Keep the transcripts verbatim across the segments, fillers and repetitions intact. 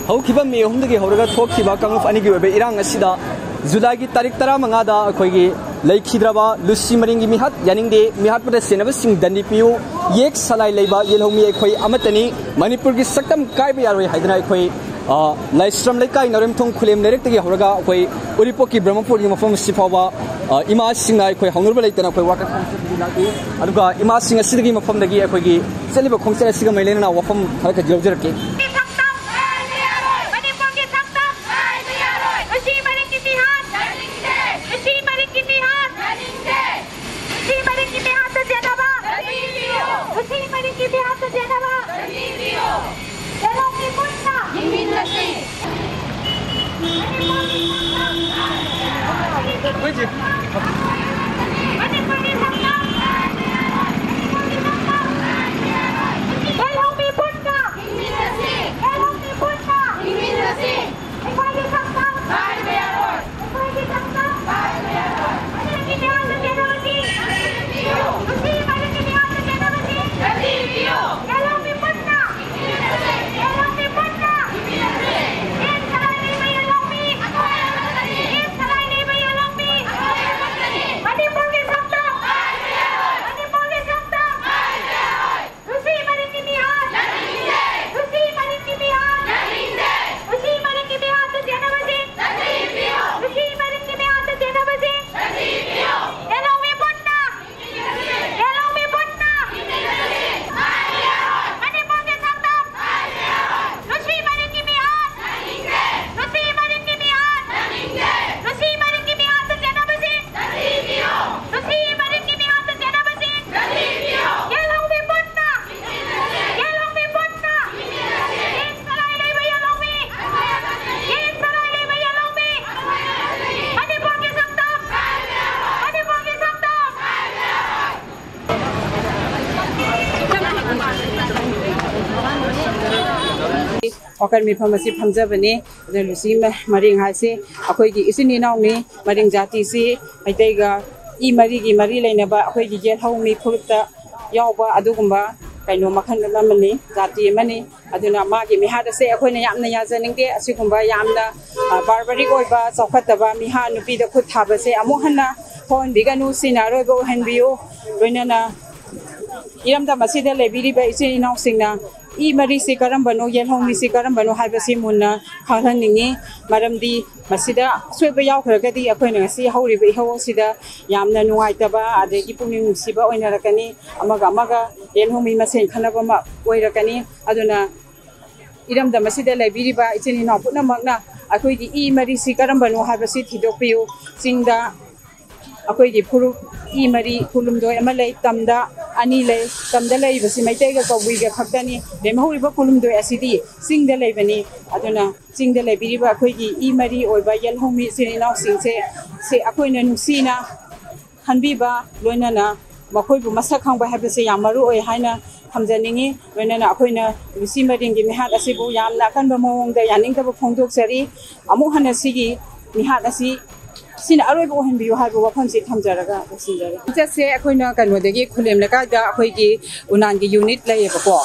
ꯍꯧꯈꯤꯕ ꯃꯦ ꯑꯍꯨꯝꯗꯒꯤ ꯍꯧꯔꯒ ꯊꯣꯛꯈꯤꯕ ꯀꯥꯡꯂꯨꯞ ꯑꯅꯤꯒꯤ ꯑꯣꯏꯕ ꯏꯔꯥꯡ ꯑꯁꯤꯗ ꯖꯨꯂꯥꯏꯒꯤ ꯇꯥꯔꯤꯛ ꯇꯔꯥꯃꯉꯥꯗ ꯑꯩꯈꯣꯏꯒꯤ ꯂꯩꯈꯤꯗ꯭ꯔꯕ ꯂꯨꯁꯤ ꯃꯔꯤꯡꯒꯤ ꯃꯤꯍꯥꯠ ꯌꯥꯅꯤꯡꯗꯦ, ꯃꯤꯍꯥꯠꯄꯗ ꯆꯦꯟꯅꯕꯁꯤꯡ ꯗꯟꯗꯤ ꯄꯤꯌꯨ, ꯌꯦꯛ ꯁꯂꯥꯏ ꯂꯩꯕ ꯌꯦꯜꯍꯧꯃꯤ ꯑꯩꯈꯣꯏ ꯑꯃꯠꯇꯅꯤ, ꯃꯅꯤꯄꯨꯔꯒꯤ ꯁꯛꯇꯝ ꯀꯥꯏꯕ ꯌꯥꯔꯣꯏ ꯍꯥꯏꯗꯅ ꯑꯩꯈꯣꯏ, ꯑ, ꯂꯥꯏꯁ꯭ꯔꯝ ꯂꯩꯀꯥꯏ ꯅꯥꯎꯔꯦꯝꯊꯣꯡ ꯈꯨꯂꯦꯝ ꯂꯩꯔꯛꯇꯒꯤ ꯍꯧꯔꯒ ꯑꯩꯈꯣꯏ ꯎꯔꯤꯄꯣꯛꯀꯤ ꯕ꯭ꯔꯍꯃꯄꯨꯔꯒꯤ ꯃꯐꯝ ꯑꯁꯤ ꯐꯥꯎꯕ, ꯑ, ꯏꯃꯥꯁꯤꯡꯅ ꯑꯩꯈꯣꯏ ꯍꯧꯅꯔꯨꯕ ꯂꯩꯇꯅ ꯑꯩꯈꯣꯏ ꯋꯥꯀꯠ ꯈꯣꯡꯆꯠ ꯑꯗꯨ ꯂꯥꯛꯏ꯫ ꯑꯗꯨꯒ ꯏꯃꯥꯁꯤꯡ ꯑꯁꯤꯗꯒꯤ ꯃꯐꯝꯗꯒꯤ ꯑꯩꯈꯣꯏꯒꯤ ꯆꯠꯂꯤꯕ ꯈꯣꯡꯆꯠ ꯑꯁꯤꯒ ꯃꯔꯤ ꯂꯩꯅꯅ ꯋꯥꯐꯝ ꯈꯔ ꯈꯔ ꯂꯧꯖꯔꯛꯀꯦ꯫ ꯃꯅꯤꯄꯨꯔꯒꯤ ꯁꯛꯇꯝ ꯀꯥꯏꯕ ꯌꯥꯔꯣꯏ꯫ ꯅꯨꯡꯁꯤ ꯃꯔꯤꯛꯀꯤ ꯃꯤꯍꯥꯠ ꯌꯥꯅꯤꯡꯗꯦ꯫ ꯅꯨꯡꯁꯤ ꯃꯔꯤꯛꯀꯤ ꯃꯤꯍꯥꯠ ꯌꯥꯅꯤꯡꯗꯦ꯫ ꯅꯨꯡꯁꯤ ꯃꯔꯤꯛꯀꯤ ꯃꯤꯍꯥꯠꯇ ꯆꯦꯟꯅꯕ ꯆꯠꯄꯤꯌꯨ꯫ ꯅꯨꯡꯁꯤ ꯃꯔꯤꯛꯀꯤ ꯃꯤꯍꯥꯠꯇ ꯆꯦꯟꯅꯕ ꯆꯠꯄꯤꯌꯨ꯫ ꯌꯦꯜꯍꯧꯃꯤ ꯄꯨꯟꯅ ꯍꯤꯡꯃꯤꯟꯅꯁꯤ꯫ ꯃꯅꯤꯄꯨꯔꯒꯤ ꯁꯛꯇꯝ ꯀꯥꯏꯕ ꯌꯥꯔꯣꯏ꯫ ꯃꯅꯤꯄꯨꯔꯒꯤ ꯁꯛꯇꯝ ꯀꯥꯏꯕ ꯌꯥꯔꯣꯏ꯫ ꯌꯦꯜꯍꯧꯃꯤ ꯄꯨꯟꯅ ꯍꯤꯡꯃꯤꯟꯅꯁꯤ꯫ ꯌꯦꯜꯍꯧꯃꯤ ꯄꯨꯟꯅ ꯍꯤꯡꯃꯤꯟꯅꯁꯤ꯫ ꯑꯩꯈꯣꯏꯒꯤ ꯁꯛꯇꯝ ꯀꯥꯏꯕ ꯌꯥꯔꯣꯏ꯫ ꯑꯩꯈꯣꯏꯒꯤ ꯁꯛꯇꯝ ꯀꯥꯏꯕ ꯌꯥꯔꯣꯏ꯫ ꯃꯅꯤꯄꯨꯔꯒꯤ ꯃꯤꯍꯥꯠꯇ ꯆꯦꯟꯅꯕꯁꯤ ꯅꯨꯡꯁꯤ ꯃꯔꯤꯛꯀꯤ ꯃꯤꯍꯥꯠꯇ ꯆꯦꯟꯅꯕꯁꯤ ꯌꯦꯜꯍꯧꯃꯤ ꯄꯨꯟꯅ ꯌꯦꯜꯍꯧꯃꯤ ꯄꯨꯟꯅ ꯌꯦꯜꯍꯧꯃꯤ ꯄꯨꯟꯅ ꯌꯦꯜꯍꯧꯃꯤ ꯄꯨꯟꯅ ꯌꯦꯜꯍꯧꯃꯤ ꯄꯨꯟꯅ ꯌꯦꯜꯍꯧꯃꯤ ꯄꯨꯟꯅ ꯌꯦꯜꯍꯧꯃꯤ ꯄꯨꯟꯅ ꯃꯅꯤꯄꯨꯔꯒꯤ ꯁꯛꯇꯝ ꯃꯅꯤꯄꯨꯔꯒꯤ ꯁꯛꯇꯝ ꯅꯨꯡꯁꯤ ꯃꯔꯤꯛꯀꯤ ꯃꯤꯍꯥꯠ ꯌꯥꯅꯤꯡꯗꯦ꯫ ꯅꯨꯡꯁꯤ ꯃꯔꯤꯛꯀꯤ ꯃꯤꯍꯥꯠ ꯌꯥꯅꯤꯡꯗꯦ꯫ ꯅꯨꯡꯁꯤ ꯃꯔꯤꯛꯀꯤ ꯃꯤꯍꯥꯠꯇ ꯆꯦꯟꯅꯕꯁꯤ ꯅꯨꯡꯁꯤ ꯃꯔꯤꯛꯀꯤ ꯃꯤꯍꯥꯠꯇ ꯆꯦꯟꯅꯕꯁꯤ ꯌꯦꯜꯍꯧꯃꯤ ꯄꯨꯟꯅ ꯌꯦꯜꯍꯧꯃꯤ ꯄꯨꯟꯅ ꯃꯅꯤꯄꯨꯔꯒꯤ ꯁꯛꯇꯝ ꯅꯨꯡꯁꯤ ꯃꯔꯤꯛꯀꯤ ꯃꯤꯍꯥꯠ ꯅꯨꯡꯁꯤ ꯃꯔꯤꯛꯀꯤ ꯃꯤꯍꯥꯠ ꯅꯨꯡꯁꯤ ꯃꯔꯤꯛꯀꯤ ꯃꯤꯍꯥꯠꯇ ꯆꯦꯟꯅꯕꯁꯤ ꯅꯨꯡꯁꯤ ꯃꯔꯤꯛꯀꯤ ꯃꯤꯍꯥꯠꯇ ꯆꯦꯟꯅꯕꯁꯤ ꯌꯦꯜꯍꯧꯃꯤ ꯄꯨꯟꯅ ꯌꯦꯜꯍꯧꯃꯤ ꯄꯨꯟꯅ ꯌꯦꯛ ꯁꯂꯥꯏ ꯂꯩꯕ ꯌꯦꯜꯍꯧꯃꯤ꯫ ꯌꯦꯛ ꯁꯂꯥꯏ ꯂꯩꯕ ꯌꯦꯜꯍꯧꯃꯤ꯫ ꯃꯅꯤꯄꯨꯔꯒꯤ ꯁꯛꯇꯝ ꯃꯅꯤꯄꯨꯔꯒꯤ ꯁꯛꯇꯝ ꯋꯥꯀꯠ ꯃꯤꯐꯝ ꯑꯁꯤ ꯐꯝꯖꯕꯅꯤ꯫ ꯑꯗꯨꯅ ꯂꯨꯁꯤ ꯃ-, ꯃꯔꯤꯡ ꯍꯥꯏꯁꯤ ꯑꯩꯈꯣꯏꯒꯤ ꯏꯆꯤꯟ ꯏꯅꯥꯎꯅꯤ꯫ ꯃꯔꯤꯡ ꯖꯥꯇꯤꯁꯤ ꯃꯩꯇꯩꯒ ꯏ ꯃꯔꯤꯒꯤ ꯃꯔꯤ ꯂꯩꯅꯕ ꯑꯩꯈꯣꯏꯒꯤ ꯌꯦꯜꯍꯧꯃꯤ ꯐꯨꯔꯨꯞꯇ ꯌꯥꯎꯕ ꯑꯗꯨꯒꯨꯝꯕ ꯀꯩꯅꯣ ꯃꯈꯜ ꯑꯃꯅꯤ, ꯖꯥꯇꯤ ꯑꯃꯅꯤ꯫ ꯑꯗꯨꯅ ꯃꯥꯒꯤ ꯃꯤꯍꯥꯠ ꯑꯁꯦ ꯑꯩꯈꯣꯏꯅ ꯌꯥꯝꯅ ꯌꯥꯖꯅꯤꯡꯗꯦ꯫ ꯑꯁꯤꯒꯨꯝꯕ ꯌꯥꯝꯅ ꯕꯥꯔꯕꯔꯤꯛ ꯑꯣꯏꯕ, ꯆꯥꯎꯈꯠꯇꯕ ꯃꯤꯍꯥꯠ, ꯅꯨꯄꯤꯗ ꯈꯨꯠ ꯊꯥꯕꯁꯦ ꯑꯃꯨꯛ ꯍꯟꯅ ꯊꯣꯛꯍꯟꯕꯤꯒꯅꯨ꯫ ꯁꯤꯅ ꯑꯔꯣꯏꯕ ꯑꯣꯏꯍꯟꯕꯤꯌꯨ꯫ ꯂꯣꯏꯅꯅ ꯏꯔꯝꯗꯝ ꯑꯁꯤꯗ ꯂꯩꯕꯤꯔꯤꯕ ꯏꯆꯤꯜ ꯏꯅꯥꯎꯁꯤꯡꯅ ꯏ ꯃꯔꯤꯁꯤ ꯀꯔꯝꯕꯅꯣ, ꯌꯦꯜꯍꯧꯃꯤꯁꯤ ꯀꯔꯝꯕꯅꯣ ꯍꯥꯏꯕꯁꯤ ꯃꯨꯟꯅ ꯈꯪꯍꯟꯅꯤꯡꯏ꯫ ꯃꯔꯝꯗꯤ ꯃꯁꯤꯗ ꯑꯁꯣꯏꯕ ꯌꯥꯎꯈ꯭ꯔꯒꯗꯤ ꯑꯩꯈꯣꯏꯅ ꯉꯁꯤ ꯍꯧꯔꯤꯕ ꯏꯍꯧ ꯑꯁꯤꯗ ꯌꯥꯝꯅ ꯅꯨꯡꯉꯥꯏꯇꯕ ꯑꯗꯒꯤ ꯄꯨꯛꯅꯤꯡ ꯅꯨꯡꯁꯤꯕ ꯑꯣꯏꯅꯔꯛꯀꯅꯤ꯫ ꯑꯃꯒ ꯑꯃꯒ ꯌꯦꯜꯍꯧꯃꯤ ꯃꯁꯦꯟ ꯈꯠꯅꯕ ꯑꯃ ꯑꯣꯏꯔꯛꯀꯅꯤ꯫ ꯑꯗꯨꯅ ꯏꯔꯝꯗꯝ ꯑꯁꯤꯗ ꯂꯩꯕꯤꯔꯤꯕ ꯏꯆꯤꯟ ꯏꯅꯥꯎ ꯄꯨꯝꯅꯃꯛꯅ ꯑꯩꯈꯣꯏꯒꯤ ꯏ ꯃꯔꯤꯁꯤ ꯀꯔꯝꯕꯅꯣ ꯍꯥꯏꯕꯁꯤ ꯊꯤꯗꯣꯛꯄꯤꯌꯨ꯫ ꯆꯤꯡꯗ ꯑꯩꯈꯣꯏꯒꯤ ꯐꯨꯔꯨꯞ ꯏ ꯃꯔꯤ ꯀꯨꯟꯍꯨꯝꯗꯣꯏ ꯑꯃ ꯂꯩ, ꯇꯝꯗ ꯑꯅꯤ ꯂꯩ꯫ ꯇꯝꯗ ꯂꯩꯔꯤꯕꯁꯤ ꯃꯩꯇꯩꯒ ꯀꯕꯨꯏꯒ ꯈꯛꯇꯅꯤ꯫ ꯂꯦꯝꯍꯧꯔꯤꯕ ꯀꯨꯟꯍꯨꯝꯗꯣꯏ ꯑꯁꯤꯗꯤ ꯆꯤꯡꯗ ꯂꯩꯕꯅꯤ꯫ ꯑꯗꯨꯅ ꯆꯤꯡꯗ ꯂꯩꯕꯤꯔꯤꯕ ꯑꯩꯈꯣꯏꯒꯤ ꯏ ꯃꯔꯤ ꯑꯣꯏꯕ ꯌꯦꯜꯍꯧꯃꯤ ꯏꯆꯤꯟ ꯏꯅꯥꯎꯁꯤꯡꯁꯦ, ꯁꯤ ꯑꯩꯈꯣꯏꯅ ꯅꯨꯡꯁꯤꯅ ꯈꯟꯕꯤꯕ, ꯂꯣꯏꯅꯅ ꯃꯈꯣꯏꯕꯨ ꯃꯁꯛ ꯈꯪꯕ ꯍꯥꯏꯕꯁꯤ ꯌꯥꯝ ꯃꯔꯨ ꯑꯣꯏ ꯍꯥꯏꯅ ꯊꯝꯖꯅꯤꯡꯏ꯫ ꯂꯣꯏꯅꯅ ꯑꯩꯈꯣꯏꯅ ꯂꯨꯆꯤ ꯃꯔꯤꯡꯒꯤ ꯃꯤꯍꯥꯠ ꯑꯁꯤꯕꯨ ꯌꯥꯝꯅ ꯑꯀꯟꯕ ꯃꯑꯣꯡꯗ ꯌꯥꯅꯤꯡꯗꯕ ꯐꯣꯡꯗꯣꯛꯆꯔꯤ꯫ ꯑꯃꯨꯛ ꯍꯟꯅ ꯁꯤꯒꯤ ꯃꯤꯍꯥꯠ ꯑꯁꯤ ꯁꯤꯅ ꯑꯔꯣꯏꯕ ꯑꯣꯏꯍꯟꯕꯤꯌꯨ ꯍꯥꯏꯕ ꯋꯥꯐꯝꯁꯤ ꯊꯝꯖꯔꯒ ꯂꯣꯏꯁꯤꯟꯖꯔꯦ꯫ ꯆꯠꯁꯦ ꯑꯩꯈꯣꯏꯅ ꯀꯩꯅꯣꯗꯒꯤ, ꯈꯨꯂꯦꯝ ꯂꯩꯀꯥꯏꯗ ꯑꯩꯈꯣꯏꯒꯤ ꯎꯅꯥꯟꯒꯤ ꯌꯨꯅꯤꯠ ꯂꯩꯌꯦꯕꯀꯣ꯫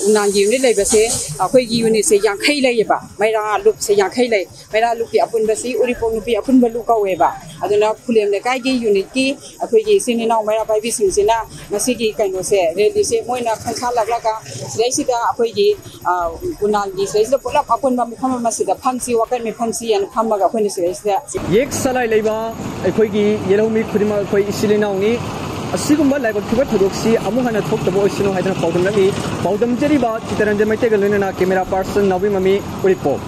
ꯎꯅꯥꯟꯒꯤ ꯌꯨꯅꯤꯠ ꯂꯩꯕꯁꯦ, ꯑꯩꯈꯣꯏꯒꯤ ꯌꯨꯅꯤꯠꯁꯦ ꯌꯥꯡꯈꯩ ꯂꯩꯌꯦꯕ, ꯃꯩꯔꯥ ꯂꯨꯞꯁꯦ ꯌꯥꯡꯈꯩ ꯂꯩ꯫ ꯃꯩꯔꯥ ꯂꯨꯞꯀꯤ ꯑꯄꯨꯟꯕꯁꯤ ꯎꯔꯤꯄꯣꯛ ꯅꯨꯄꯤ ꯑꯄꯨꯟꯕ ꯂꯨꯞ ꯀꯧꯋꯦꯕ꯫ ꯑꯗꯨꯅ ꯈꯨꯂꯦꯝ ꯂꯩꯀꯥꯏꯒꯤ ꯌꯨꯅꯤꯠꯀꯤ ꯑꯩꯈꯣꯏꯒꯤ ꯏꯆꯤꯟ ꯏꯅꯥꯎ ꯃꯩꯔꯥ ꯄꯥꯏꯕꯤꯁꯤꯡꯁꯤꯅ ꯉꯁꯤꯒꯤ ꯀꯩꯅꯣꯁꯦ, ꯔꯦꯂꯤꯁꯦ ꯃꯣꯏꯅ ꯈꯟꯈꯠꯂꯛꯂꯒ ꯁꯤꯗꯩꯁꯤꯗ ꯑꯩꯈꯣꯏꯒꯤ, ꯑ, ꯎꯅꯥꯟꯒꯤ ꯁꯤꯗꯩꯁꯤꯗ ꯄꯨꯂꯞ ꯑꯄꯨꯟꯕ ꯃꯐꯝ ꯑꯃꯁꯤꯗ ꯐꯝꯁꯤ, ꯋꯥꯀꯠ ꯃꯤꯐꯝꯁꯤ ꯍꯥꯏꯅ ꯐꯝꯃꯒ ꯑꯩꯈꯣꯏꯅ ꯁꯤꯗꯩꯁꯤꯗ ꯌꯦꯛ ꯁꯂꯥꯏ ꯂꯩꯕ ꯑꯩꯈꯣꯏꯒꯤ ꯌꯦꯜꯍꯧꯃꯤ ꯈꯨꯗꯤꯡꯃꯛ ꯑꯩꯈꯣꯏ ꯏꯆꯤꯜ ꯏꯅꯥꯎꯅꯤ꯫ ꯑꯁꯤꯒꯨꯝꯕ ꯂꯥꯏꯕꯛ ꯊꯤꯕ ꯊꯧꯗꯣꯛꯁꯤ ꯑꯃꯨꯛ ꯍꯟꯅ ꯊꯣꯛꯇꯕ ꯑꯣꯏꯁꯅꯨ ꯍꯥꯏꯗꯨꯅ ꯄꯥꯎꯗꯝꯂꯛꯂꯤ꯫ ꯄꯥꯎꯗꯝꯖꯔꯤꯕ ꯆꯤꯇꯔꯟꯖꯟ ꯃꯩꯇꯩꯒ ꯂꯣꯏꯅꯅ ꯀꯦꯃꯦꯔꯥ ꯄꯥꯔꯁꯟ ꯅꯥꯎꯕꯤꯃꯃꯤ, ꯎꯔꯤꯄꯣꯛ꯫